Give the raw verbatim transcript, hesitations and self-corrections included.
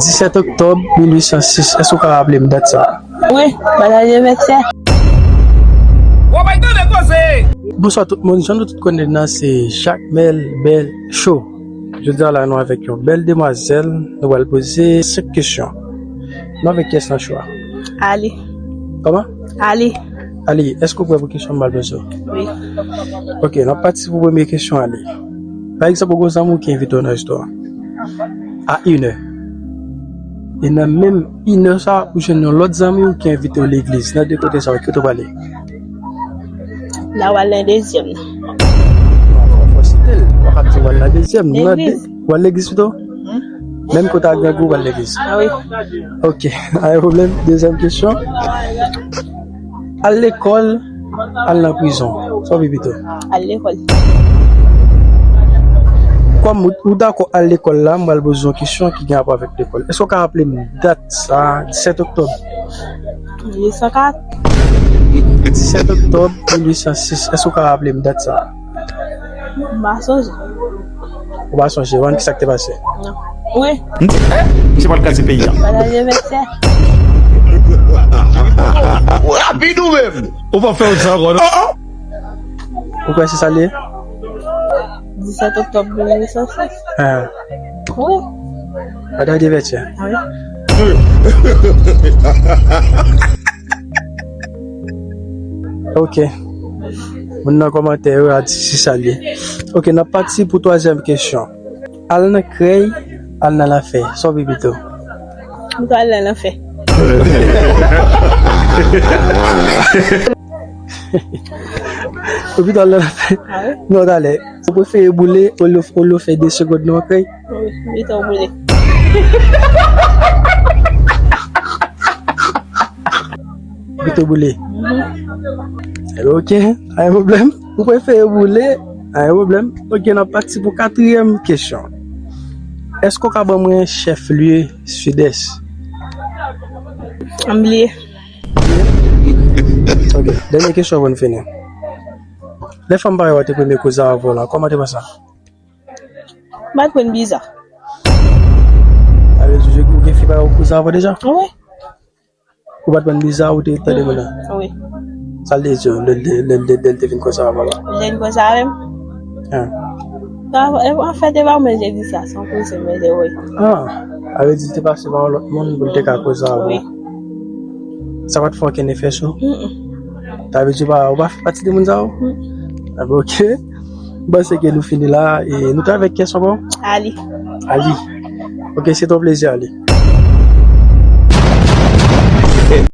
Disèt oktòb mil uit san sis, èske w ka raple m dat sa a? Wi, batay de Vètyè. Ou pa tande koze! Bonswa tout moun, jan nou tout konnen nan se Jacmel Bèl Show. Jodi a la nou avèk yon bèl demwazèl, nou pral poze senk kesyon. Nou avèk kiyès nan show a? Ali. Kòman? Ali. Ali, èske w prè pou kesyon m pral poze w? Wi. Ok, n ap pati pou premye kesyon, Ali. Pa egzanp, ou gen zanmi w ki envite w nan resto a. A inè. E nan menm inè sa, ou jwenn yon lòt zanmi w ki envite w legliz. Nan de kote sa yo, ki kote w prale? La w al nan dezyèm nan. Fò site l, ou pa ka di w al nan dezyèm. Nan de, Legliz. Ou al legliz pito? Menm kote ak grangou, ou al legliz. Ah wi. Ok, pa gen pwoblèm. Dezyèm kesyon. Al lekòl, al nan prizon. Sa w vle pito? Al lekòl. Kòm ou, ou dakò al lekòl la, m pral poze yon kesyon ki gen rapò avèk lekòl. Èske w ka raple m dat sa, disèt oktòb? Mil uit san kat. Disèt oktòb mil uit san sis. Èske w ka raple m dat sa? M pa sonje. Ou pa sonje, ou konn kisa k te pase? Non. Wi. Misye pral kraze peyi a. Batay de Vètyè. Rapid ou menm. Ou pa fè yon sa ankò non. Ou kwè se sa l ye? Disèt oktòb mil uit san sis. Ah, Wi. Batay de Vètyè. Wi. Ok. Moun nan kòmantè yo a di se sa l ye. Ok, n ap pati pou twazyèm kesyon. Al nan krèy, al nan lanfè. Sa w vle pito? M pral al nan lanfè. Ou pito al nan lanfè? Ah wi. Non, talè. Ou prefere boule olye, olye fè de segonn nan krèy? Wi, pito boule. Pito boule. Ok, pa gen pwoblèm. Ou prefere boule, pa gen pwoblèm. Ok, n ap pati pou katriyèm kesyon. Èske w ka ban mwen chèf lye Sidès? M bliye. Ok, dènye kesyon pou n fini. Lè fanm parèy ou te premye koze avè w la, kòman te pase? M pa t pran viza. Sa vle di ou gen fi parèy ou koze avè w deja? Wi. Ou pa t pran viza ou te tande moun nan? Wi. Sa l te di w lè, lè, lè, lè, lè l te vin koze avè w la? Lè n koze avè m. Ah. An fèt, e pa mwen te di sa, se yon kouzen mwen te voye. Ah, sa vle di l te pase pa yon lòt moun pou l te ka koze avè w. Wi. Sa pa t fè okenn efè sou ou? Mm-mm. Sa vle di ou pa, ou pa fè pati de moun sa yo? Ah, bon, ok. M panse ke nou fini la. E nou te avèk kiyès ankò? Ali. Ali. Ok, se ton plezi, Ali.